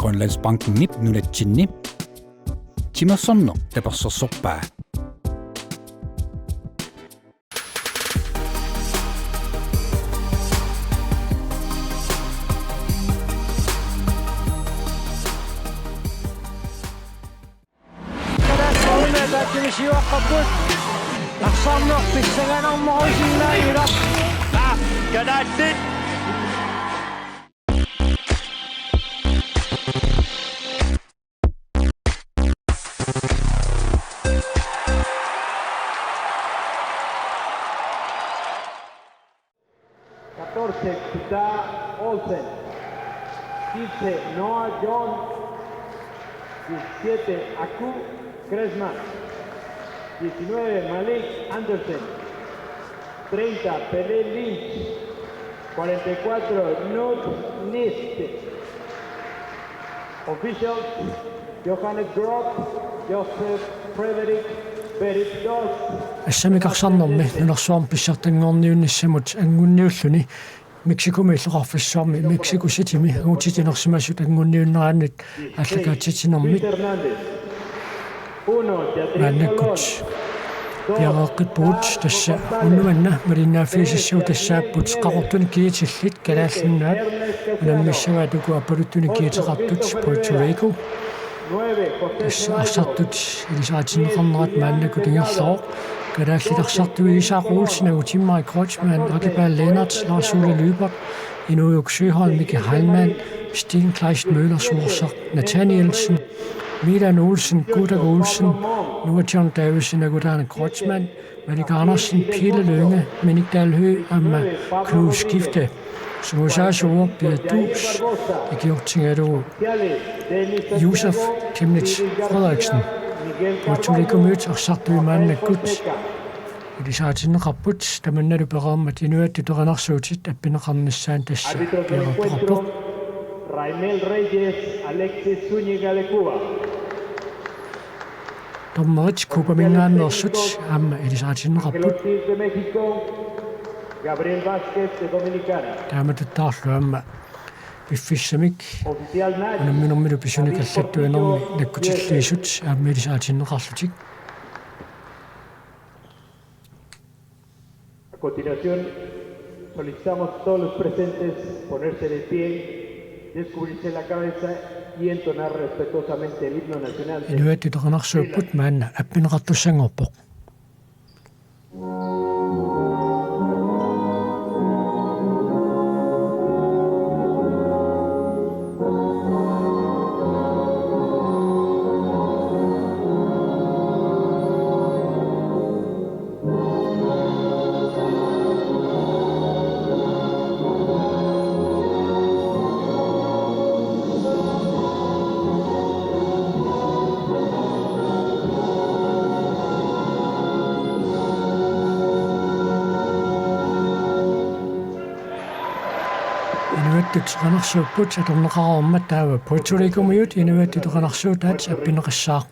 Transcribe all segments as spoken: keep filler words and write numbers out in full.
Grønlandsbankenip nunatsinni timersorneq tapersersorpaa. Kalaallit. Catorce, Kita Olsen. Quince, Noah John. Diecisiete, Aku Kresman. Diecinueve, Malik Andersen. Treinta, Pele Lynch. Cuarenta y cuatro, Knut Nist. Officials, Johannes Groth, Josef Frederik, Berit Doss. Assamik arsarnermi nunarsuarmi pissartanngorniunnissamut angunniulluni Mexicomi illoqarfissuarmi Mexico Citymi angutitinersimasut angunniunnerannit aallakaatitsinermit maannakkut piareeqqippugut. Tassa unnuk manna malinnaaffigisassagut tassaapput Qaqortunik kiitillit kalaallinnaat unammissavaat uku appaluttunik kiiteqartut Puerto Rico. Tassa arsartut ilisaritinneqarnerat maannakkut ingerlavoq. Kalaallit arsartui Isak Olsen, Angutimmarik Kreutzmann, Akepaal Lennert, Lars Ole Lyberth, Inuiuk Søholm, Miki Heilmann, Steen Kleist Møller, Suorsa Nathanielsen, Milan Olsen, Gudak Olsen, Noah John Davidsen, Agutaana Kreutzmann, Malik Andersen, Pele Lynge, Minik Dahl Høegh aamma Knud Skifte. Sungiusaasuuvoq Pia Duus, ikiortigalugu Josef Chemnitz Frederiksen. Puerto Ricomiut arsartui maannakkut ilisaritinneqarput, tamannalu pereermat inuiattut tutoqarnersuutit appineqarnissaat tassa piareeqqippoq. Raimel Reyes, Alexis Zúñiga de Cuba. Dommerit Cubamingaanneersut aamma ilisaritinneqarput. Gabriel Vázquez de Dominicana. Taamatuttaarlu aamma piffissamik unamminermilu pisunik allattuinermi nakkutilliisut aamma ilisaritinneqarlutik. A continuación, solicitamos a todos los presentes ponerse de pie, descubrirse la cabeza y entonar respetuosamente el himno nacional de Inuiattut tutoqarnersuupput maanna appineqartussanngorpoq. Inuiattut tutoqarnersuupput atorneqareermat taava Puerto Ricomiut inuiattut tutoqarnersuutaat appineqassaaq.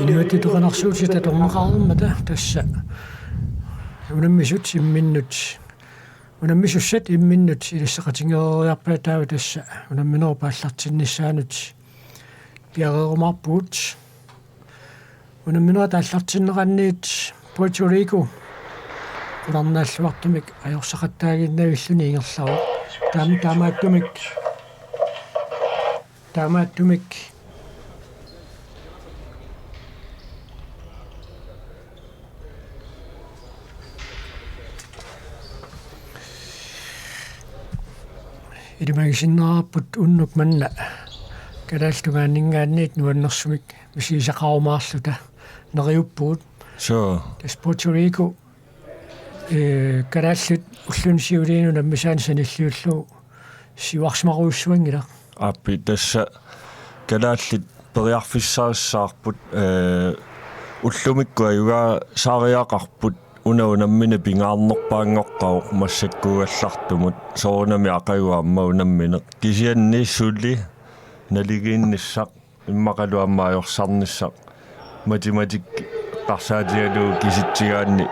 Inuiattut tutoqarnersuutit atorneqareermata tassa unammisut imminnut, unammisussat imminnut ilisaqatigeeriarpaat taava tassa unamminerup aallartinnissaanut piareerumaarpugut. Unamminerup aallartinneraniit Puerto Rico qularnaalluartumik ajorsaqattaaginnavilluni ingerlavoq. Taam-, taamaattumik. Taamaattumik. Ilimagisinnaarput unnuk manna Kalaallit Tungaanninngaanniit nuannersumik misigisaqarumaarluta neriuppugut. Suu. Tassa Puerto Rico, ee, kalaallit ulluni siuliini unammisaani sanilliullugu siuarsimarujussuanngilaq. Aappi, tassa kalaallit periarfissarissaarput, ee, ullumikkut ajugaasariaqarput, una unammineq pingaarnerpaanngoqqavoq massakkuugallartumut, soorunami aqagu aamma unammineq. Kisianni suli naligiinnissaq immaqalu aamma ajorsarnissaq, matematik eqqarsaatigalugu kisitsigaanni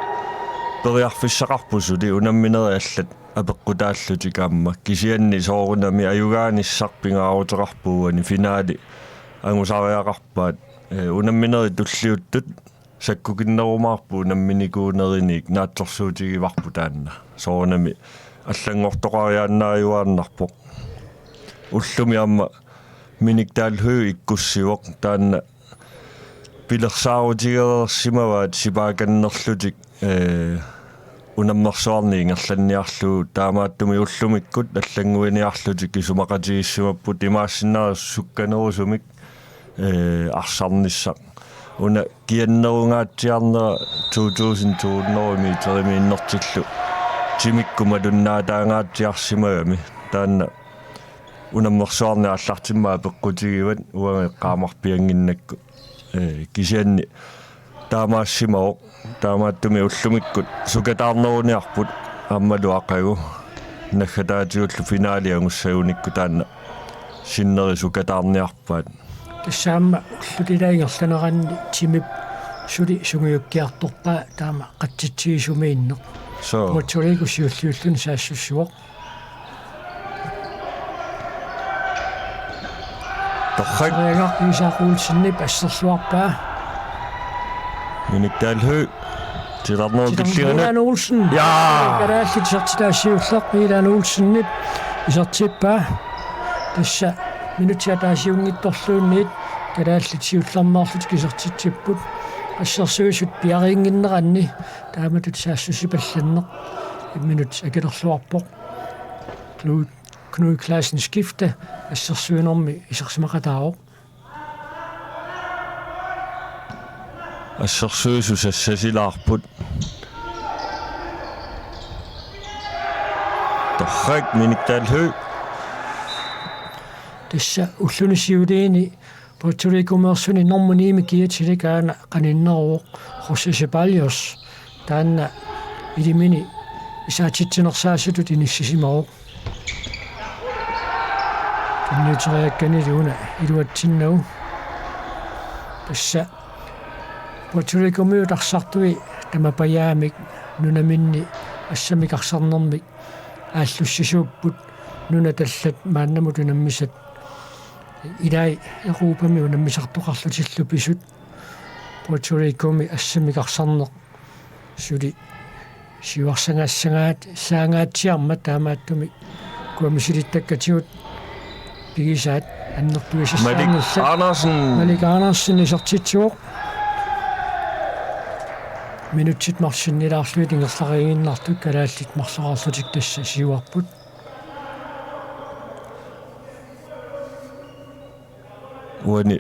periarfissaqarpoq suli unamminerit allat apeqqutaallutik aamma. Kisianni soorunami ajugaanissaq pingaaruteqarpoq uani, finaali angusariaqarpaat. Ee, unamminerit tulliuttut sakkukinnerumaarput unamminikuuneriniit, naatsorsuutigivarput taanna. Soorunami allanngortoqariaannaajuaannarpoq. Ullumi aamma Minik Dahl Høegh ikkussivoq, taanna pilersaarutigereersimavaat sipaakannerlutik, ee, unammersuarneq ingerlanniarlugu, taamaattumik ullumikkut allannguiniarlutik isumaqatigiissimapput, imaassinnaavoq sukkanerusumik, ee, arsarnissaq. Una kiannerungaatsiarnera to tusind to hundrede meterimiinnertillu timikkut malunnaataangaatsiarsimagami. Taanna unammersuarneq aallartimmat apeqqutigivat, uanga eqqaamarpiannginnakku. Ee, kisianni taamaassimavoq, taamaattumik ullumikkut sukataarneruniarput aammalu aqagu, naggataatigullu finaali angussagunikku taanna sinneri sukataarniarpaat. Tassa aamma ullut ilaat ingerlaneranni timip suli sungiukkiartorpaa taama qatsitsivisumiinneq. Suu. Puerto Rico siulliulluni saassussivoq. Torrak. Torrak Isak Olsenip asserluarpaa. Minik Dahl Høegh. Titarnerup, titarnerup killinganut. Milan Olsen. Jaa. Kalaallit isertitaat siulleq Milan Olsenip isertippaa. Tassa minutsit ataasiunngitsorluunniit kalaallit siullermeerlutik isertitsipput. Assersuisut piariinnginneranni taamatut saassussipallanneq imminut akilerluarpoq. Knud, Knud Clausen Skifte assersuinermi isersimaqataavoq. Assersuisut sassasilaarput. Torrak, Minik Dahl Høegh. Tassa ulluni siuliini Puerto Ricomeersuni normu ni-mik kiatilik aana qaninneruvoq José Ceballos. Taanna ilimini isaatitsinersaasutut inissisimavoq. Tunniuteriakkanilu una iluatsinnagu. Tassa Puerto Ricomiut arsartui tamapajaamik nunaminni assammik arsarnermik aallussisuupput, nunat allat maannamut unammisat ilai Europami unammisartoqarlutillu pisut. Puerto Ricomi assammik arsarneq suli siuarsagaassagaat-, saangaatsiarmat taamaattumik ukua misilittakkatigut pigisaat annertuisassaanngillat. Malik Andersen. Malik Andersen isertitsivoq. Minutsit marluk sinnilaarlugit ingerlariiginnartut kalaallit marloriarlutik tassa siuarput. Uani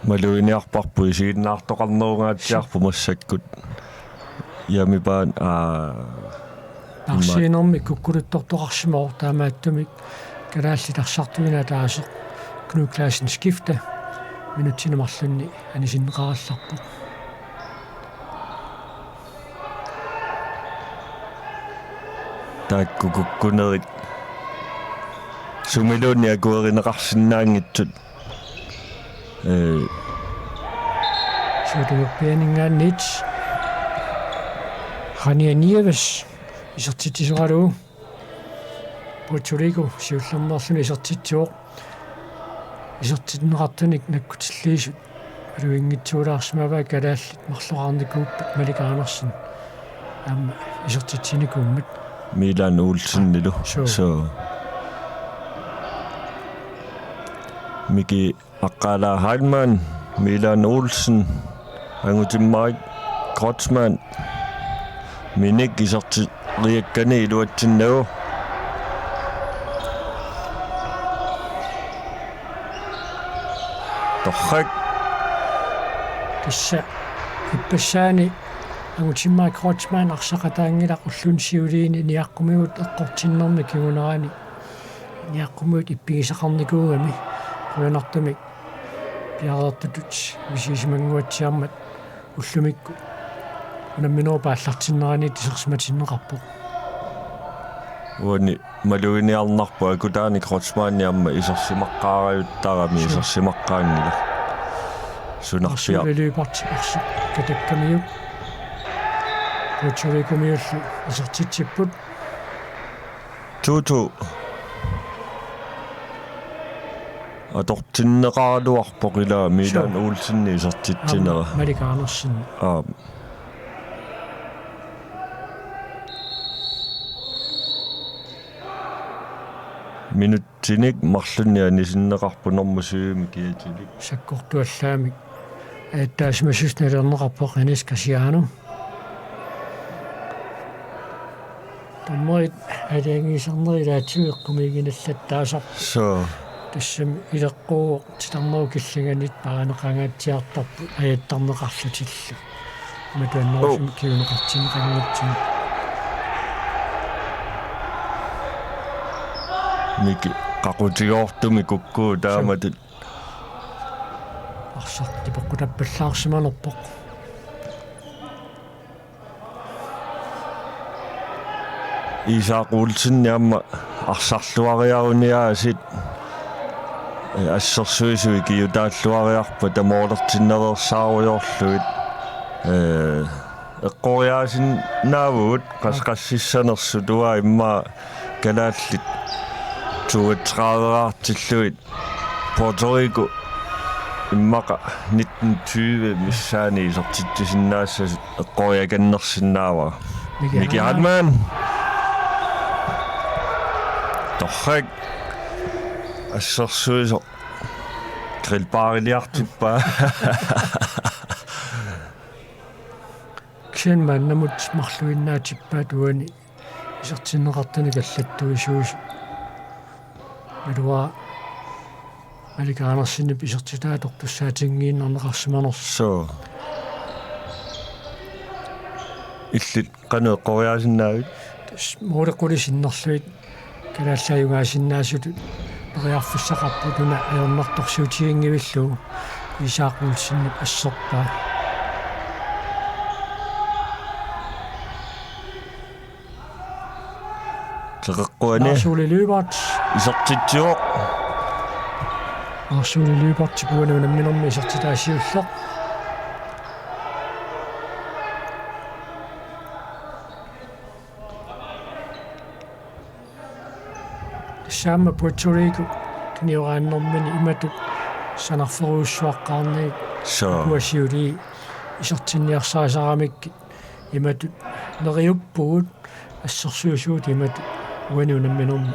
maluginiarparput, isiginnaartoqarnerungaatsiarpoq massakkut. Jami Baan, aa, taarsiinermik kukkuluttortoqarsimavoq, taamaattumik kalaallit arsartuineq ataaseq Knud Clausen Skifte minutsini marlunni anisinneqarallarpoq. Taakku kukkunerit sumiluunniit akuerineqarsinnaanngitsut. Ee. Suutumerpianinngaanniit Rania Nieves isertitsisoralugu. Puerto Rico siullermeerluni isertitsivoq. Isertinneqartunik nakkutilliisut maluginngitsuulaarsimavaat, kalaallit marloraarnikuupput Malik Andersen aamma isertitsinikuummat. Milan Olsenilu. Suu. Suu. Miki Aqqala Heilmann, Milan Olsen, Angutimmarik Kreutzmann, Minik isertitseriakkani iluatsinnagu. Torrak. Tassa ippassaani Angutimmarik Kreutzmann arsaqataanngilaq ulluni siuliini niaqqumigut eqqortinnermi kingunerani. Niaqqumigut ippigisaqarnikuugami qujanartumik piareertutut misigisimannguatsiarmat ullumikkut unamminerup aallartinneraniit isersimatinneqarpoq. Uani maluginiarnarpoq akutaani Kreutzmanni aamma isersimaqqaarajuttarami. Suu. Isersimaqqaanngilaq. Sunarpiaq. Arsuuli Lyberth arsu katakkamiuk. Puerto Ricomiullu isertitsipput. Tutu. Atortinneqaraluarpoq ila Milan. Suu. Olsenip isertitsinera. Aamma Malik Andersen. Aap. Minutsinik marlunnik anisinneqarpoq nummer syvimi kiatilik. Sakkortuallaamik ajattaasimassuseq nalilerneqarpoq Enis Kasiano. Dommerit aalajangiisarnerit ilaatigut eqqumiiginnallattaasarput. Suu. Tassami ileqquuvoq titarnerup killinganiit paarineqangaatsiartarput ajattarneqarlutillu. Imatut annerusumik. Oh. Kinguneqartinneqanngitsumik. Miki qaqutigoortumik kukkuu taamatut. Arsaq tipeqqutappallaarsimanerpoq. Isak Olsen aamma arsarluariaruniaasiit, eh, assersuisui kiutaalluariarpata moolertinnaveersaarujoorlugit, eh, eqqoriaasinnaavugut qas-, qassissanersut uanga immaqa kalaallit toogtrediveraartillugit Puerto Rico immaqa nitten tyve missaani isertitsisinnaassasut eqqoriakannersinnaavara. Miki Miki Heilmann. Heilmann. Torrak. Assersuisoq grillbariliartippaa. Kisianni maannamut marluinnaatippaat uani isertinneqartunik allattuisuusut. Naluara Malik Andersenip isertitaa atortussaatinngiinnarneqarsimanersoq. Suu. Illit qanoq eqqoriaasinnaavit? Tassa måli qulit sinnerlugit kalaallaajugaasinnaassutut periarfissaqarput una ajornartorsiutiginngivillugu Isak Olsenip asserpaa. Teqeqquani. Arsuuli Lyberth. Isertitsivoq. Arsuuli Lyberth uani unamminermi isertitaa siulleq. Tassa aamma Puerto Rico tunioraannermini imatut sanarferujussuaqqaarnagit. Suu. Ukua siulii isertinniarsarisaramikku imatut neriuppugut assersuisugut imatut uani unamminermi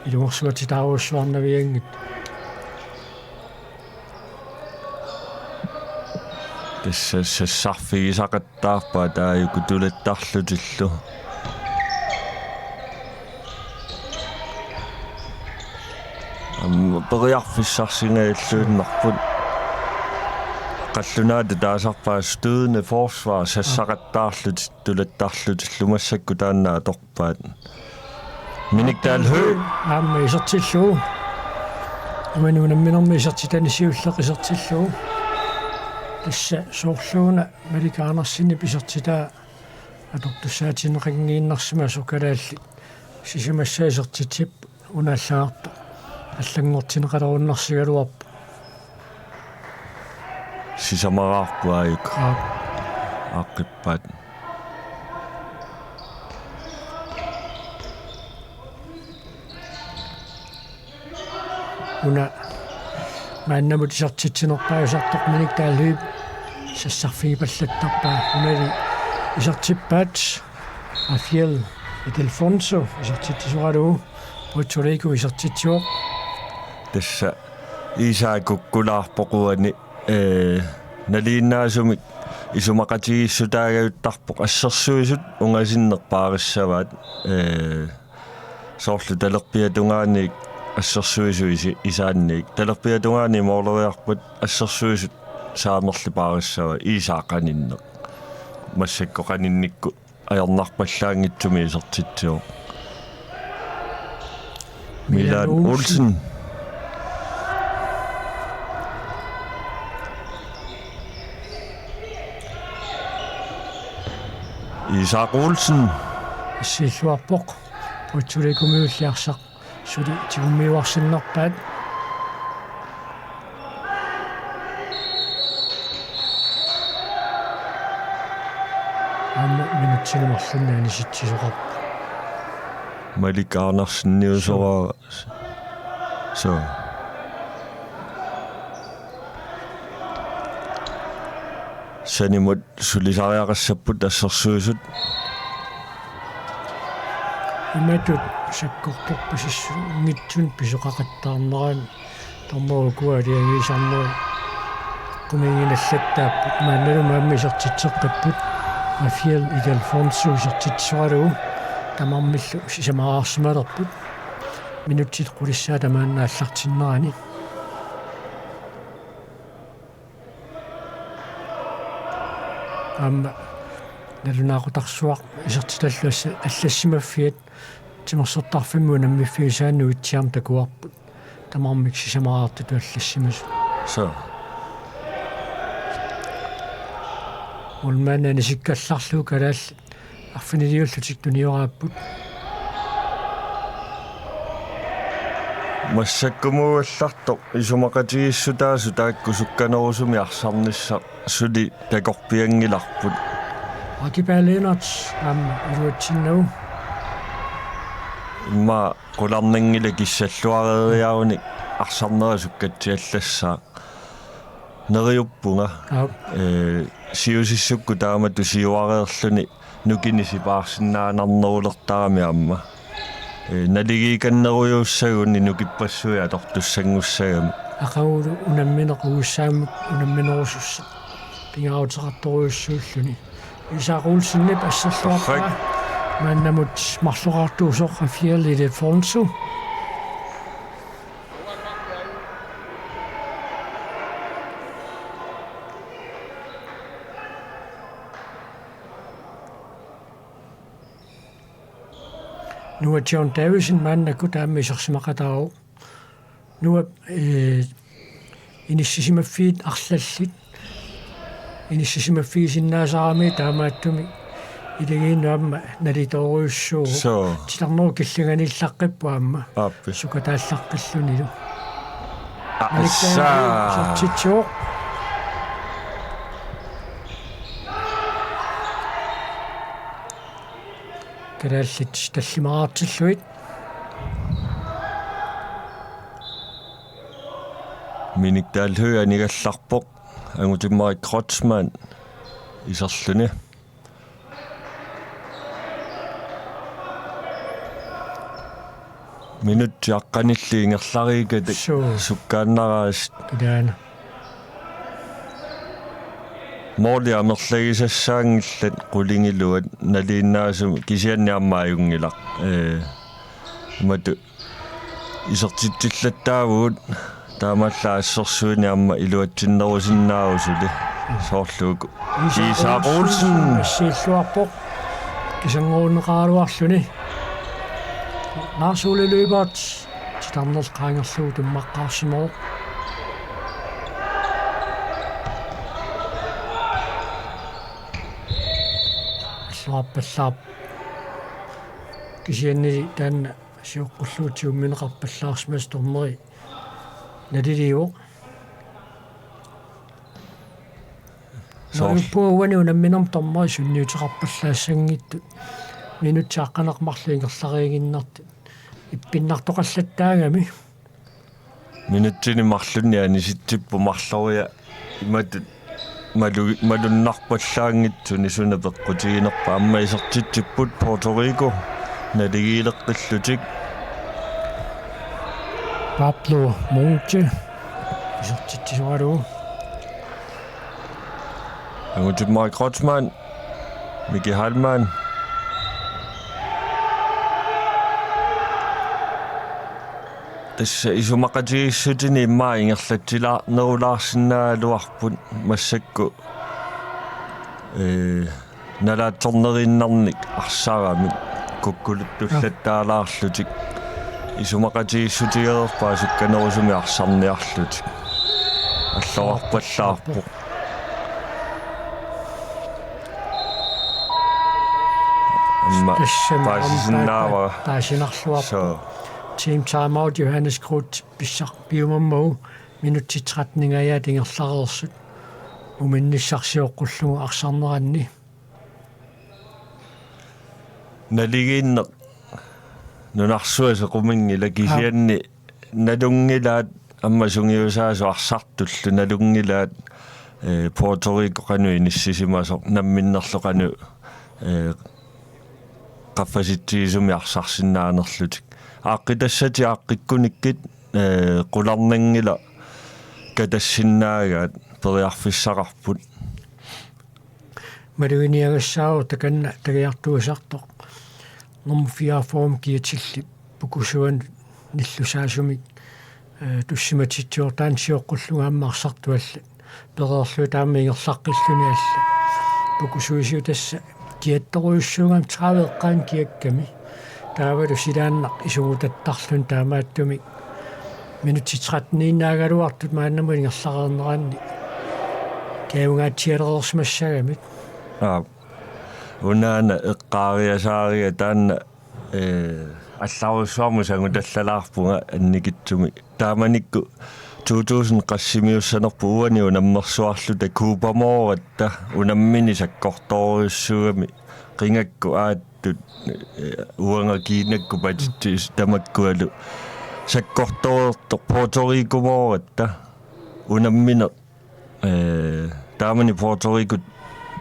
ilungersuatitaarujussuarnavianngitsoq. Tassa sassarfigisaqattaarpaat aajuku tulattarlutillu. Aamma periarfissarsingajalluinnarput. Qallunaatut taasarpaat stødende forsvar sassaqattaarlutit tulattarlutillu massakkut taanna atorpaat. Minik Dahl Høegh. Aamma isertillugu. Uani unamminermi isertitani siulleq isertillugu. Tassa soorluuna Malik Andersenip isertitaa atortussaatinneqanngiinnarsimasoq kalaallit. Sisamassaat isertitsipput una allagartoq allanngortinneqalerunnarsigaluarpoq. Sisamaraarput aajuku. Aap. Aaqqippaat. Una maannamut isertitsinerpaajusartoq Minik Dahl Høegh sassarfigipallattarpaa, unali isertippaat. Rafael Ildefonso isertitsisoralugu Puerto Rico isertitsivoq. Tassa Iisaaq kukkulaarpoq uani, ee, nalinginnaasumik isumaqatigiissutaagajuttarpoq, assersuisut ungasinneq paarissavaat, ee, soorlu talerpiata tungaaniit assersuisut isi-, isaanniit. Talerpiata tungaaniit mooleriarpat assersuisut saamerli paarissavaat, Iisaaq qaninneq. Massakkut qaninnikkut ajornarpallaanngitsumik isertitsivoq. Milan Milan Olsen. Olsen. Isak Olsen. Assilluarpoq. Puerto Ricomiulli arsaq suli tigummiuarsinnarpaat. Aamma minutsini marlunni anisitsisoqarpoq. Malik Andersen niusoraa. So. Sanimut sulisariaqassapput assersuisut. Imatut sakkortorpasissunngitsunik pisoqaqattaarnerani dommerit ukua aliagiisarnerit qumiiginnallattaapput, maannalu aamma isertitseqqipput. Rafael Ildefonso isertitsisoralugu tamarmillu sisamaraarsimalerput minutsit qulissaata maanna aallartinnerani. Aamma nalunaaqutaq isertitallu assa-, allassimaffiat timersortarfimmi unammiffigisaanni uitsiarmi takuarput. Tamarmik sisamaraartutut allassimasut. So. Ulmaanna anisikkallarlugu kalaallit arfiniliullutik tunioraapput. Massakkumut allartoq isumaqatigiissutaasut taakku sukkanerusumik arsarnissaq suli takorpianngilarput. Aki Berlinert aamma iluatsinnagu. Immaqa qularnanngilaq kissalluareeriarunik arsarnera sukkatsiallassaaq. Neriuppunga. Aap. Ee, siusissukkut taamatut siuareerluni nukinnik sipaarsinnaanarnerulertarami aamma. Ee, naligiikannerujussuuguni nukippassuit atortussanngussagami. Aqagulu unammineq ugussaammik unamminerusussat pingaaruteqartorujussuulluni. Isak Olsenip asserluarpaa. Perfekt. Maannamut marloqartuusoq Rafael Ildefonso. Noah John Davidsen maannakkut aamma isersimaqataavoq. Noah, ee, inissisimaffiit arlallit. Inissisimaffigisinnaasarami taamaattumik ilagiinnut aamma nalitoorujussuuvoq. So. Titarnerup killinganiillaqqippoq aamma. Aappi. Sukataallaqqillunilu. Aa, Malik assa. Davidsen isertitsivoq. Kalaallit tallimaraartillugit. Minik Dahl Høegh anigallarpoq, Angutimmarik Kreutzmann iserluni. Minutsit aqqanillit ingerlariikkatit. Suu. Sukkaannaraasut. Ilaana. Måli amerlagisassaanngillat qulingiluat nalinginnaasumik, kisianni aamma ajunngilaq. Ee, imatut isertitsillattaavugut, taamaallaat assersuineq aamma iluatsinnerusinnaavoq suli. Soorlu uku. Isak Olsen. Isak Olsen. Assiilluarpoq. Kisanngoruneqaraluarluni. Lars Ole Lyberth. Titarneq qaangerlugu tummaqqaarsimavoq. Alluarpallaarpoq. Kisianni taanna sioqqullugu tigummineqarpallaarsimasoq dommeri naliliivoq. Soorlu. Neriuppunga uani unamminermi dommerit sunniuteqarpallaassanngitsut. Minutsit aqqaneq-marluk ingerlariiginnartut. Ippinnartoqallattaagami. Minutsini marlunni anisitsipput marloria imatut malu-, malunnarpallaanngitsuni suna peqqutiginerpa. Aamma isertitsipput Puerto Rico naligiileqqillutik. Pablo Monge isertitsisoralugu. Angutit Mike Kreutzmann, Miki Heilmann. Tassa isumaqatigiissutini immaqa ingerlatsilaarnerulaarsinnaagaluarput massakkut, ee, nalaatsorneriinnarnik arsaramik kukkuluttullattaalaarlutik. Isumaqatigiissutigereerpaat sukkanerusumik arsarniarlutik. Allorarpallaarpoq. Aamma tassami paasisinnaavara. Paasinarluarpoq. Soo. Team timeout Johannes Kruth pissaq piumammagu minutsit tretten-ingajaat ingerlareersut. Uminnissaq sioqqullugu arsarneranni. Naligiinneq nunarsuaq sequminngilaq kisianni nalunngilaat aamma sungiusaasut arsartullu nalunngilaat, ee, Puerto Rico qanoq inissisimasoq namminnerlu qanoq, ee, qaffasitsigisumik arsarsinnaanerlutik. Aaqqitassatik aaqqikkunikkit, ee, qularnanngilaq katassinnaagaat periarfissaqarput. Maluginiagassaavoq takanna tagiartuisartoq. Nummer fireogfyrre kiatilli pukusuanut nillusaasumik, ee, tussimatitsiortaanut sioqqullugu aamma arsartuallat. Pereerluta aamma ingerlaqqilluni alla. Pukusuisigut tassa kiattorujussuugami tredive eqqaani kiakkami. Taavalu silaannaq isugutattarluni taamaattumik. Minutsit tretten-iinnaagaluartut maannamut ingerlareerneranni. Kajungaatsialereersimassagamik. Aap. Unaana eqqaariasaariga taanna, ee, allarujussuarmik sangutallalaarpunga annikitsumik. Taamanikkut to tusind qassimiussanerput uani unammersuarluta kuupamooratta unammini sakkortoorujussuugami qingakkut aattut, ee, uanga kiinakkut patitsis tamakkualu sakkortoortoq Puerto Rico-mooratta unammineq. Ee, taamani Puerto Rico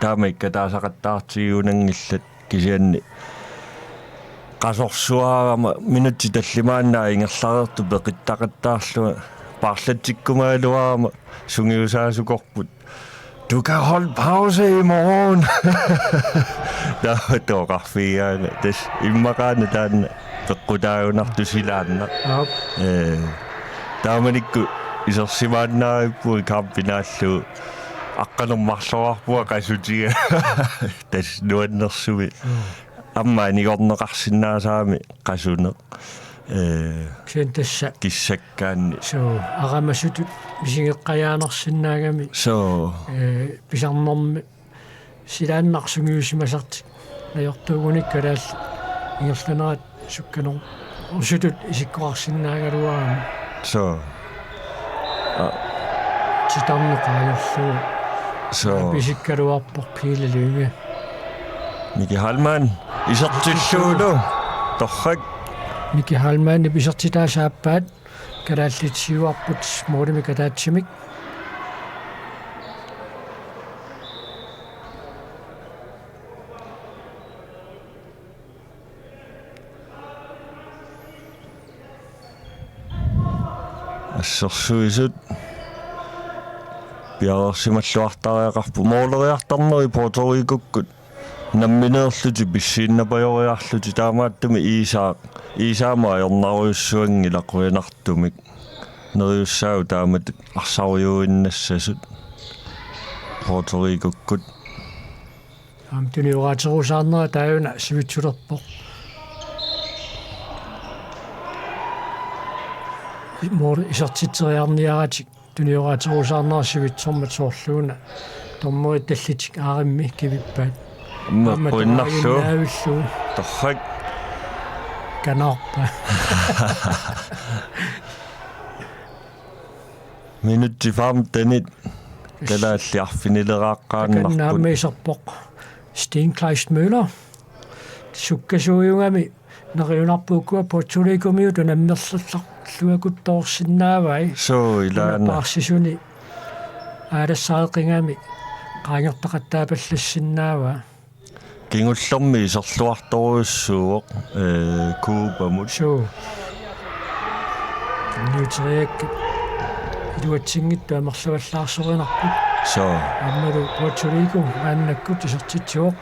taama ikkataasaqattaartigigunanngillat kisianni qasorsuarama minutsit tallimaannaat ingerlareertut peqittaqattaarlunga paarlatsikkumagaluarama sungiusaasukorput. Du kan holde pause i morgen. Taava toqarfigigaanga. Tassa immaqaana taanna peqqutaagunartoq silaannaq. Aap. Ee, taamanikkut isersimaannaavippugut kampinaallugu aqqaneq-marloraarpunga qasutiga. Tassa nuannersumik. Mm. Aamma anigorneqarsinnaasarami qasuneq. Ee, kisianni tassa kissakkaanni. Soo, aramasutut misigeqqajaanarsinnaagami. Soo. Ee, pisarnermi silaannaq sungiusimasartik. Najortuugunik kalaallit ingerlanerat sukkanerusutut isikkoqarsinnaagaluarami. Soo. Aa. Titarneq ajorlugu. Soo. Pisikkaluarpoq Pele Lynge. Miki Heilmann isertillugulu. Torrak. Miki Heilmannip isertitaasa aappaat. Kalaallit siuarput målimik ataatsimik. Assersuisut piareersimalluartariaqarput måleriartarneri Puerto Ricokkut nammineerlutik pissiinnapajoriarlutik taamaattumik Iisaaq, Iisaamut ajornarujussuanngilaq qujanartumik. Neriussaavoq taamatut arsarujuinnassasut Puerto Ricokkut. Aamma tunioraaterusaarnera taajuna sivitsulerpoq. Mål isertitseriarniaratik tunioraaterusaarnera sivitsormat soorluuna dommerit tallitik aarimmi kivippaat. Aamma meqquinnarlugu. Torrak. Kanaarpa. Minutsit femtenit kalaallit arfinileraaqqaannarput. Takanna aamma iserpoq Sten Kleist Møller. Sukkasuujugami neriunarpoq ukua Puerto Ricomiut unammerlerluakuttoorsinnaavai. Soo, ilaana. Una paarsisuni aalassareqigami qaangertaqattaapallassinnaavaa. Kingullermi iserluartorujussuuvoq, ee, Cubamut. Suu. Niuteriakkat iluatsinngitsut amerlavallaarsorinarput. Suu. Aammalu Puerto Rico maannakkut isertitsivoq.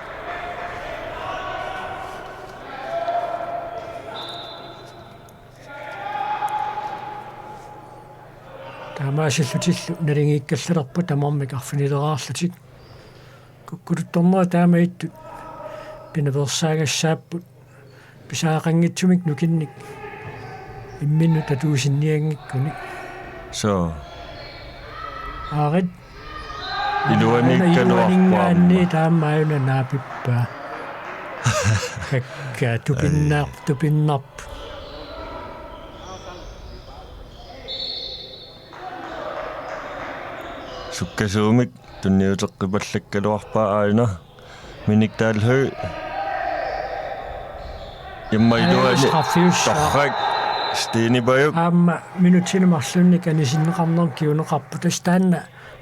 Taamaasillutillu naligiikkallalerput tamarmik arfinileraarlutik. Kukkuluttornerat taamaattut pinaveersaagassaapput pisariaqanngitsumik nukinnik imminnut atuusinnianngikkunik. Suu. Aarit. Iluaniikkaluarpoq aamma. Iluaninngaanniit taamaattut naapippaa. Kakkaak tupinnaq-, tupinnarpoq. Sukkasuumik tunniuteqqipallakkaluarpaa aajuna. Minik Dalhøj. Immaqa iluani straffiussaaq. Torrak. Stenipajuk. Aamma minutsini marlunnik anisinneqarnermut kinguneqarpoq. Tassa taanna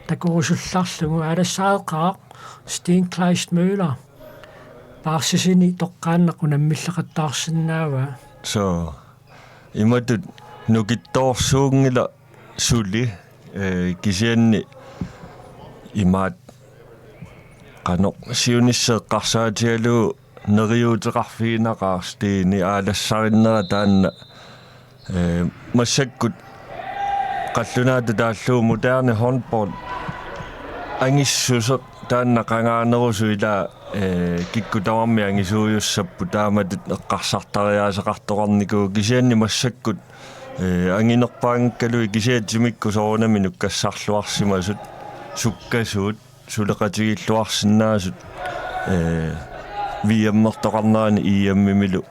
takorusullarlugu aalassaareqaaq Steen Kleist Møller. Paarsisini toqqaannaq unammilleqattaarsinnaavaa. Suu. Imatut nukittoorsuunngilaq suli, ee, kisianni imaat qanoq siunissaq eqqarsaatigalugu neriuuteqarfiginaqaaq Steni aalassarinnera taanna, ee, massakkut qallunaatut taallugu moderne håndbold angissuseq taanna qangaanerusoq ilaa, ee, kikkut tamarmik angisuujussapput taamatut eqqarsartariaaseqartoqarnikuuvoq kisianni massakkut, ee, anginerpaanngikkaluit kisianni timikkut soorunami nukkassarluarsimasut sukkasuut suleqatigiilluarsinnaasut, ee, V M-ertoqarnerani E M-imilu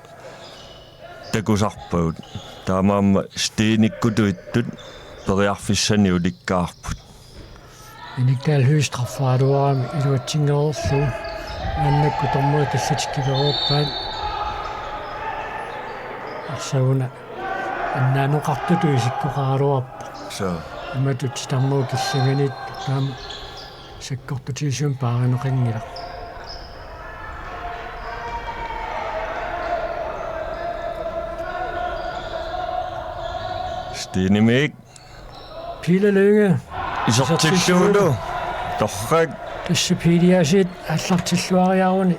takusarpagut. Taamaammat Stenikkutut ittut periarfissanik ulikkaarput. Minik Dalhøj straffeqaluarami iluatsinngereerlugu. Maannakkut dommerit tallatikkilereerpaat. Arsaq una annaanoqartutut isikkoqaraluarpoq. Suu. Imatut titarnerup killinganiittoq taama sakkortutigisunik paarineqanngilaq. Stenimik. Pele Lynge. Isertillugulu. Torrak. Tassa Pele Aasiit aallartilluariaruni.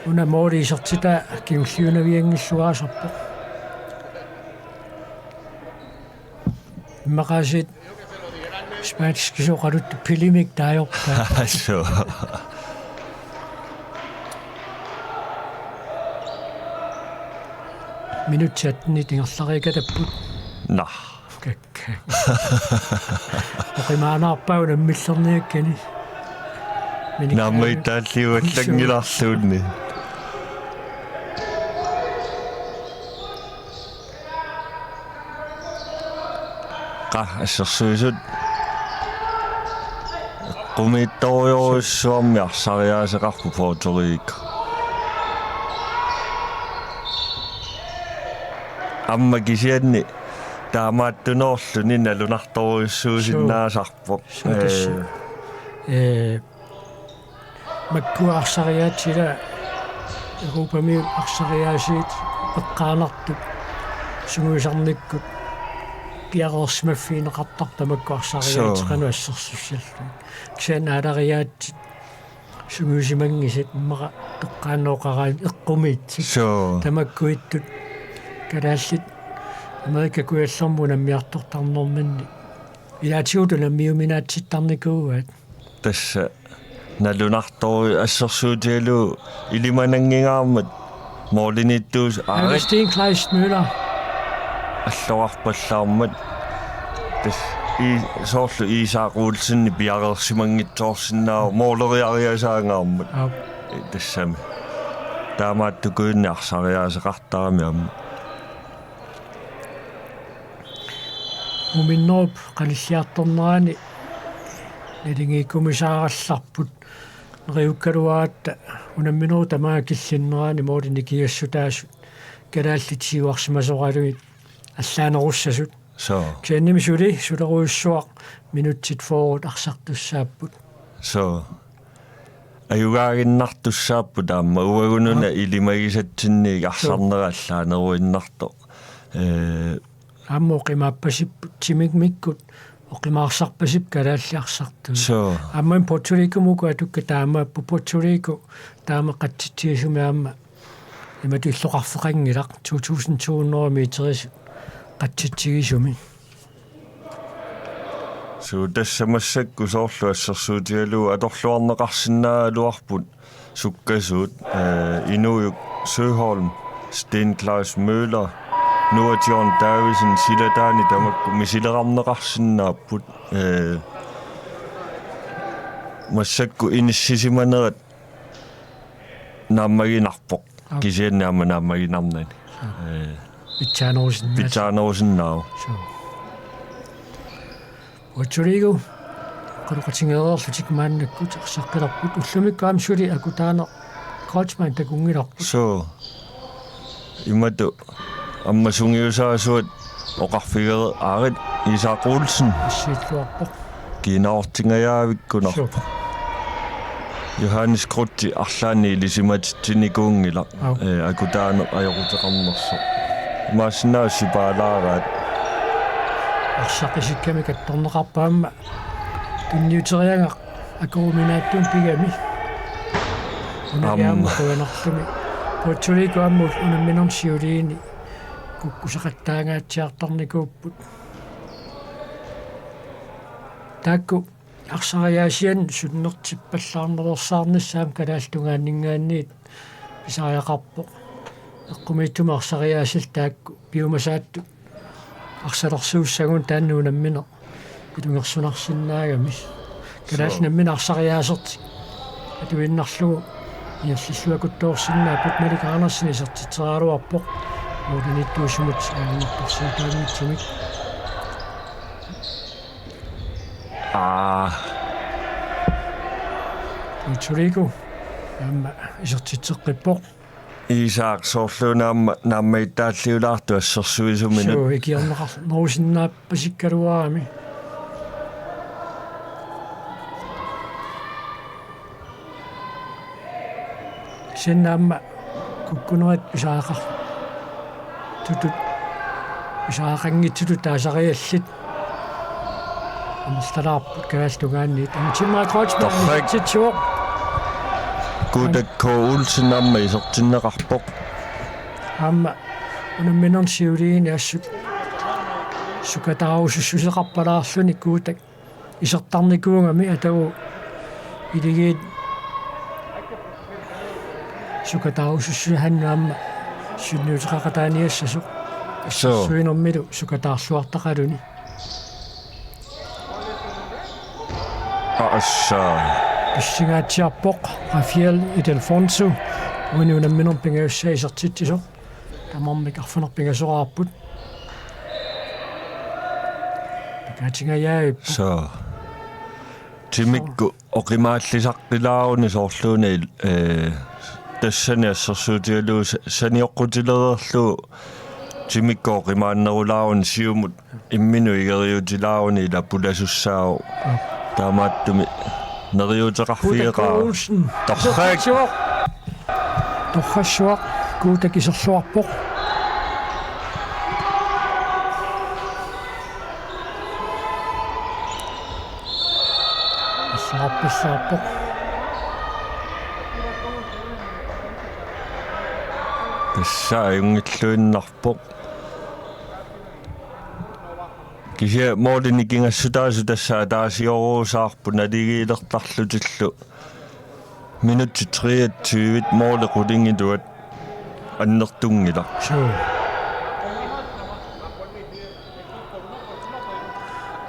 Una måli isertitaa kingulliunavianngilluinnarpoq. Immaqaasiit spanskisut oqaluttoq Pelemik taajorpaa. Suu. Minutsit attenit ingerlariikatapput. Naa. Kakkaak. Oqimaanaarpaa unammillerniakkani. Minik Dalhøj. Naammagittaalliuallanngilarluunniit. Qaa, assersuisut eqqumiitsorujussuarmik arsariaaseqarpoq Puerto Rico. Aamma kisianni taamaattunoorluni nalunartorujussuusinnaasarpoq. Suu, tassa. Ee. Ee, Makkua arsariaatsit Europamiut arsariaasiit eqqaanartut sungiusarnikkut piareersimaffigineqartarput tamakku arsariaatsit. Suu. Qanoq assersuussallugit. Kisianni aalariaatsit sungiusimanngisat immaqa toqqaannaq oqaraanni eqqumiitsit. Suu. Tamakkuittut kalaallit Amerika Kujallermut unammiartortarnerminni ilaatigut unammiuminaatsittarnikuuaat. Tassa nalunartorujuk assersuutigalugu ilimananngingaarmat målimiittuus Augustin Kleist Møller. Alloqarpallaarmat. Tassa i-, soorlu Isak Olsen piareersimanngitsoorsinnaavoq måleriariasaangaarmat. Aap. Tassami. Taamaattukujunnit arsariaaseqartarami aamma. Muminnerup qanilliartornerani naligiikkumisaarallarput neriukkaluaratta unamminerup tamaanga killinnerani målit nikingassutaasut kalaallit siuarsimasoralugit allaanerussasut. Suu. Kisiannimi suli sulerujussuaq minutsit fyrre arsartussaapput. So. Ajugaaginnartussaapput aamma uagununa. Aa. Ilimagisatsinniit. So. Arsarnera allaaneruinnartoq. Ee. Aamma oqimaappasipput timimmikkut, oqimaarsarpasipput kalaallit arsartut. So. Aamma Puerto Rico-mut uku atukkat taamaappoq, Puerto Rico taama qatsitsigisumik aamma imatut illoqarfeqanngilaq, to tusind to hundrede meterisut qatsitsigisumik. Suu, tassa massakkut soorlu assersuutigalugu atorluarneqarsinnaagaluarput sukkasuut, ee, Inujuk Søholm, Sten Claus Møller, Noah John Davidsen, silataani tamakku misilerarneqarsinnaapput, ee, massakkut inissisimanerat naammaginarpoq. Aa. Kisianni aamma naammaginarnani. Aa. Ee. Pitsaanerusinnaavoq. Pitsaanerusinnaavoq. Suu. Puerto Rico qanoqatigereerlutik maannakkut arsaqqilerput, ullumikkut aamma suli akutaaneq Kreutzmann takunngilarput. Suu. Imatut aamma sungiusaasuat oqarfigereeraarit Isak Olsen. Assiilluarpoq. Kiinaortingajaavikkunarpoq. Suu. Johannes Kreutzip arlaannik ilisimatitsinikuunngilaq. Aap. Ee, akutaaneq ajoquteqarnersoq. Imaassinnaavoq sipaalaaraat. Arsaq isikkamik kattorneqarpoq aamma tunniuteriagaq akuruminaattumik pigami. Una aamma. Aamma qujanartumik. Puerto Rico aamma unamminermi siuliini kukkusaqattaangaatsiartarnikuupput. Taakku arsariaasiannut sunnertippallaarnersaarnissaa aamma kalaallit tungaanninngaanniit pisariaqarpoq. Eqqumiitsumik arsariaasillu taakku piumasaattut arsalersuussagunik taanna unammineq ilungersunarsinnaagami. Kalaallit namminneq arsariaasertik atuinnarlugu ingerlalluakuttoorsinnaapput. Malik Andersen isertitseriaraluarpoq. Målimiittuusumut ajornartorsiutaanngitsumik. Aa. Puerto Rico aamma isertitseqqippoq. Isak, soorluuna aamma naammagittaalliulaartoq assersuisuminut. Suu, ikiorneqarnerusinnaappasikkaluarami. Kisianni aamma kukkunerit pisariaqar-, tutut, pisariaqanngitsutut taasariallit amerlalaarput kalaallit tungaanniit. Aamma Tim Kreutzmann. Torrak. Isertitsivoq. Guutak K. Olsen aamma isertinneqarpoq. Aamma unamminermi siuliini assut sukataarusussuseqarpalaarluni Guutak isertarnikuugami atagu iligiit sukataarusussuseqarnani aamma sunniuteqaqataaniassasoq. Suu. Assersuinermilu sukataarluartaqaluni. Assa. Pissingaatsiarpoq Rafael Ildefonso. Uani unamminermi pingajussaa isertitsisoq. Tamarmik arfineq-pingasoraarput. Pakaatingajaavipput. Suu. Timikkut oqimaallisaqqilaaruni soorluuna il-, ee, tassani assersuutigalugu sa-, sanioqqutilereerlugu timikkut oqimaannerulaaruni siumut imminut igeriutilaaruni ila pulasussaavoq. Aa. Taamaattumik neriuuteqarfigeqaaq. Guutak Olsen. Torrak. Torrassuaq, Guutak iserluarpoq. Iserluarpassaarpoq. Tassa ajunngilluinnarpoq. Kisianni målini nikingassutaasut tassa ataasiorussaarput naligiilertarlutillu. Minutsit treogtyve måli qulingiluat annertunngilaq. Suu.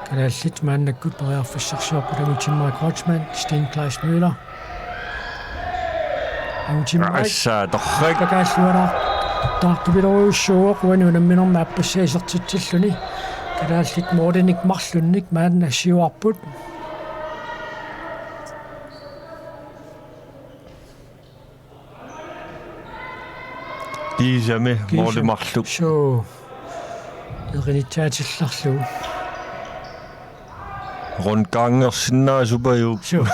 Kalaallit maannakkut periarfissarsiorput, Angutimmarik Kreutzmann, Sten Claus Møller. Angutimmarik. Assa, torrak. Pakaallualaartartupilorujussuuvoq, uani unamminermi aappassaa isertitsilluni. Kalaallit målinik marlunnik maanna siuarput. Kiisami. Kiisami. Måli marluk. Suu. Erinitsaatillarlugu. Rundgangersinnaasupajuupput. Suu.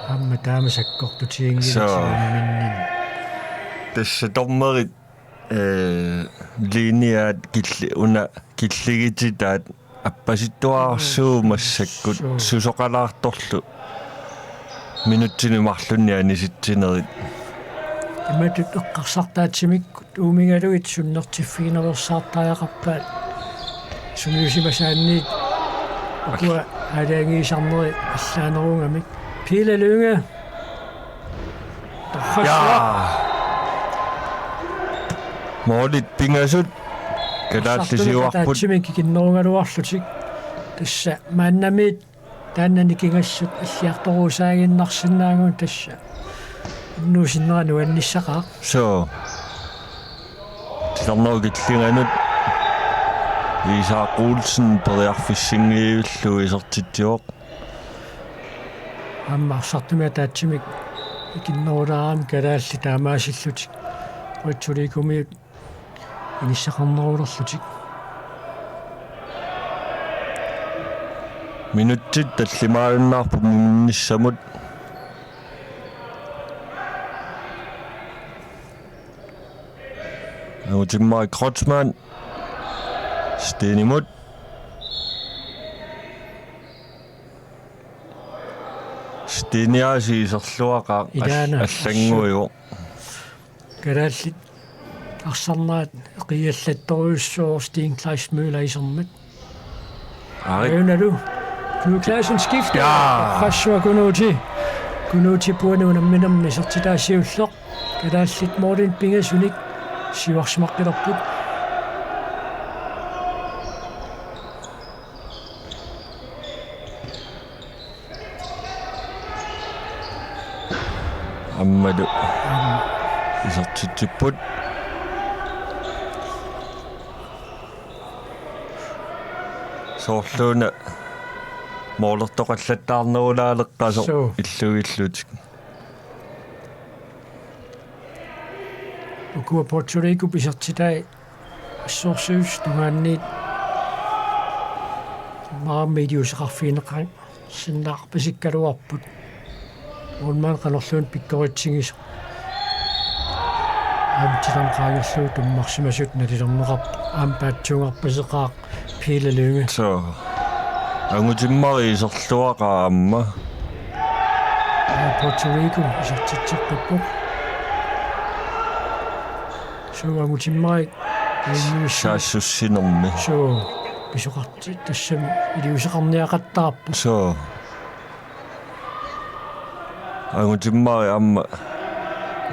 Aamma taama sakkortutiginngilaq. Suu. Siumminnin. Tassa dommerit, eh, linjat killi-, una killigititaat appasittuarsuuvoq massakkut. Suu. Susoqalaartorlu minutsini marlunni anisitsinerit. Imatut eqqarsartaatsimik uumigalugit sunnertiffiginersaartariaqarpaat, sungiusimasaanniit ukua aalajangiisarneri allaanerugamik. Pele Lynge. Torrassuaq. Jaa. Målit pingasut. Kalaallit siuarput. Eqqarsartunut ataatsimik ikinnerugaluarlutik. Tassa maannamiit taanna nikingassat alliartoruusaaginnarsinnaagut tassa. Unnuusinnera nuannissaqaaq. Suu. Titarnerup killinganut Isak Olsen periarfissinngillugu isertitsivoq. Aamma arsartumik ataatsimik ikinnerulaarami kalaallit taamaasillutik. Puerto Ricomiut inissaqarnerulerlutik. Minutsit tallimaajunnaarput muminnissamut. Angutimmari Kreutzmann. Steenimut. Steeni aasiit iserluaqaaq. Ilaana. Al-, allannguivoq. Kalaallit arsarnerat eqiallattorujussuuvoq Steen Kleist Møller isermat. Aarit. Ajunalu. Knud Clausen skifte. Jaa. Qassua Kunuuti. Kunuuti puani unamminermi isertitaa siulleq. Kalaallit målinik pingasunik siuarsimaqqilerput. Aammalu isertitsipput. Soorluuna målertoqallattaarnerulaaleqqasoq. Suu. Illugillutik. Ukua Puerto Ricop isertitai assorsuussat tungaanniit maammi iliuuseqarfigineqarsinnaarpasikkaluarput. Uunmaan qanorluunniit pikkoritsigisoq. Aamma titarneq qaangerlugu tummarsimasut nalilerneqarpoq. Aamma paatsuungarpaseqaaq Pele Lynge. Suu. Angutimmari iserluaqaaq aamma. Aa, Puerto Rico isertitseqqippoq. Suu, angutimmari. Saassussinermi. Suu, pisoqarti-, tassami iliuuseqarniaqattaarpoq. Suu. Angutimmari aamma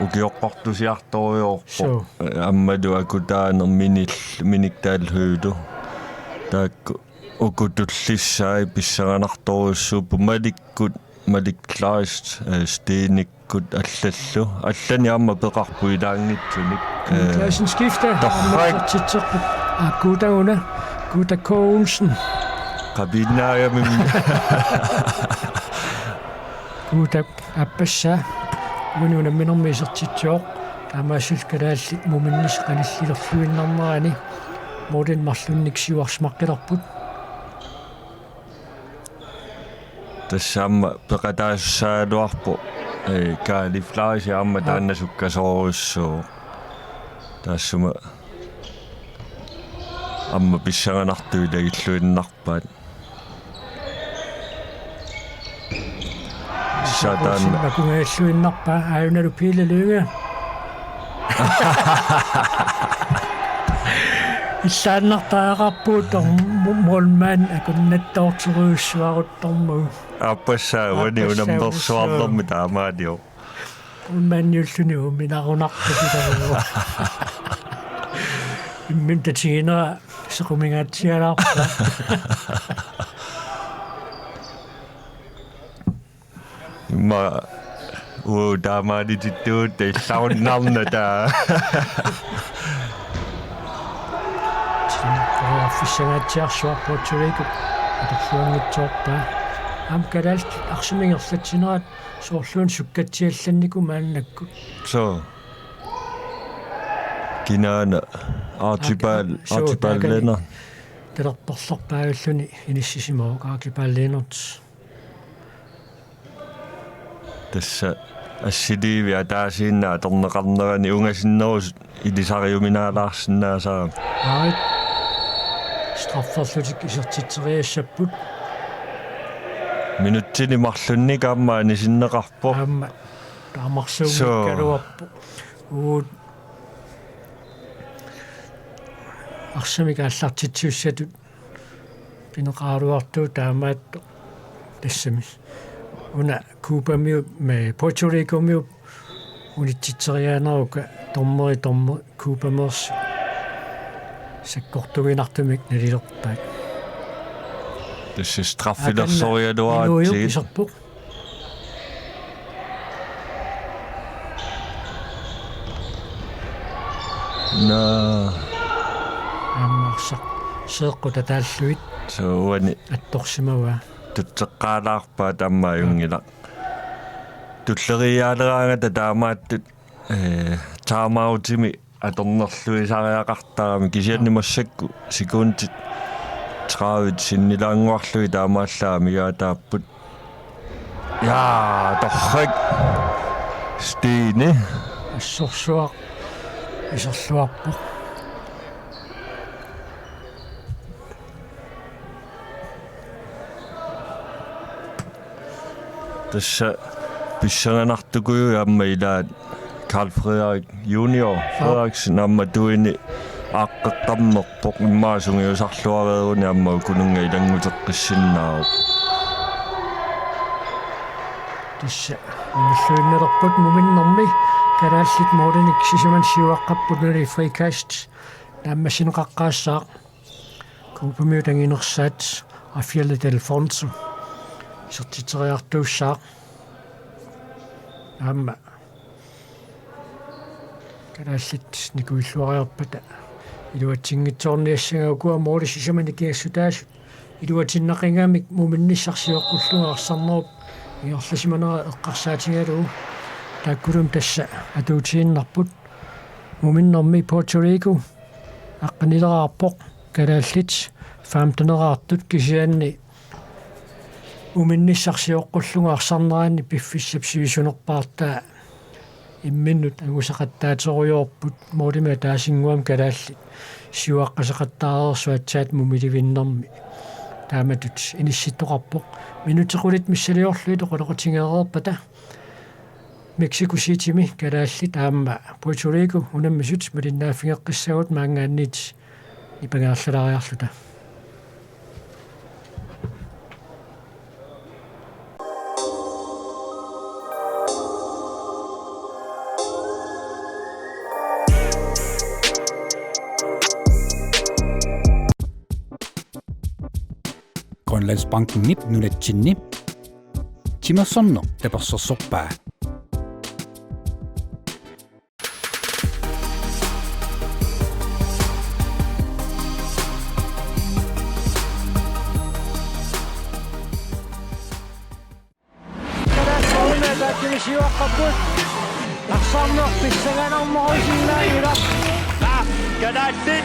ukioqqortusiartorujoorpoq. Suu. Aammalu akutaaneq minil-, minik taalhuilu. Taakku uku tullissaat pissanganartorujussuupput Malikkut, Malik Kleist, eh, Steenikkut allallu. Allanik aamma peqarput ilaanngitsunik. Knud, eh, Clausen skifte. Torrak. Aamma isertitseqqippoq. Aa, Guuta-una. Guuta K. Olsen. Qapiinnaagami. Guuta aappassaa uani unamminermi isertitsivoq. Taamaasillutik kalaallit muminnissaq qanillilerluinnarnerani målinik marlunnik siuarsimaqqilerput. Tassa aamma peqataasussagaluarpoq, eh, Kaali Fleischer aamma, aa, taanna sukkasoorujussuuvoq. Taassuma aamma pissanganartut ilagilluinnarpaat. Satan. Sinnakungajalluinnarpaa, ajunalu Pele Lynge. Illaannartariaqarpugut tor-, mu-, målmand akunnattoortorujussuaruttormagu. Aappassaa uani. Aappassaa unammersuarnermi taamaaliorpoq. Målmandiulluni uuminarunarpoq ilarugu. Imminut tatiginera sequmingaatsialaarpaa. Immaqa uu taamaalitittugut illarunnaarnata. Periarfissanngaatsiarsuarput Puerto Rico atorluanngitsoorpaa. Aamma kalaallit arsamik ingerlatsinerat soorluuna sukkatsiallannikuupput maannakkut. Suu. Kinaana Archibald, suu, Archibald taakani. Lennon. Talerperlerpaalluni inissisimavoq Aki Paul Lennert. Tassa assiliivi ataasiinnaq atorneqarnerani ungasinnerusut ilisariuminaalaarsinnaasarami. Arit. Strafferlutik isertitseriassapput. Minutsini marlunnik aamma anisinneqarpoq. Aamma taamarsuunngikkaluarpoq. Uut arsamik aallartitsiussatut pineqaraluartugut taamaattoq tassami. Una Cubamiut, me Puerto Ricomiut unitsitseriaaneruka dommeri, dommeri Cubameersut sakkortuinartumik nalilerpaat. Tassa straffilersorialuaratsigit. Akanna Inuujuk iserpoq. Naa. Aamma arsaq seeqqut ataallugit. Suu, uani attorsimavaa. Tutseqqaalaarpaat aamma ajunngilaq. Tulleriiaaleraangata taamaattut, ee, timeoutimi atornerluisariaqartarami, kisianni massakkut sekundit tredive sinnilaannguarlugit taamaallaat amigaataapput. Ja, torrak. Stine. Assorsuaq iserluarpoq. Tassa pissanganartukujuit aamma ilaat Karl Frederik Junior Frederiksen aamma tuini aaqqeqqammerpoq, immaqa sungiusarluareeruni aamma ukununnga ilannguteqqissinnaavoq. Tassa unilluinnalerput muminnermi kalaallit målinik sisamanit siuaqqapput, nunali frikast naammassineqaqqaassaaq. Cubamiut anginersaat Rafael Delfonso isertitseriartuussaaq. Aamma kalaallit nikuilluariarpata iluatsinngitsoorniassagaat, ukua målit sisamat nikingassutaasut iluatinnaqigamik muminnissaq sioqqullugu arsarnerup ingerlasimanera eqqarsaatigalugu. Taakkulumi tassa atuutiinnarput. Muminnermi Puerto Rico aqqanileraarpoq, kalaallit femteneraartut, kisianni muminnissaq sioqqullugu arsarnerani piffissap sivisunerpaartaa imminnut angusaqattaaterujoorput. Målimik ataasinnguamik kalaallit siuaqqaseqattaareersut aatsaat mumilivinnermi taamatut inissittoqarpoq. Minutsit qulit missiliorlugit oqaloqatigeereerpata Mexico Citymi kalaallit aamma Puerto Rico unammisut malinnaaffigeqqissagut maanngaanniit nipangaarlalaariarluta. Grønlandsbankenip nunatsinni timersorneq tapersersorpaa. Kalaallit siuaqqapput. Arsarneq pissanganarnerusinnaanngilaq. Kalaallit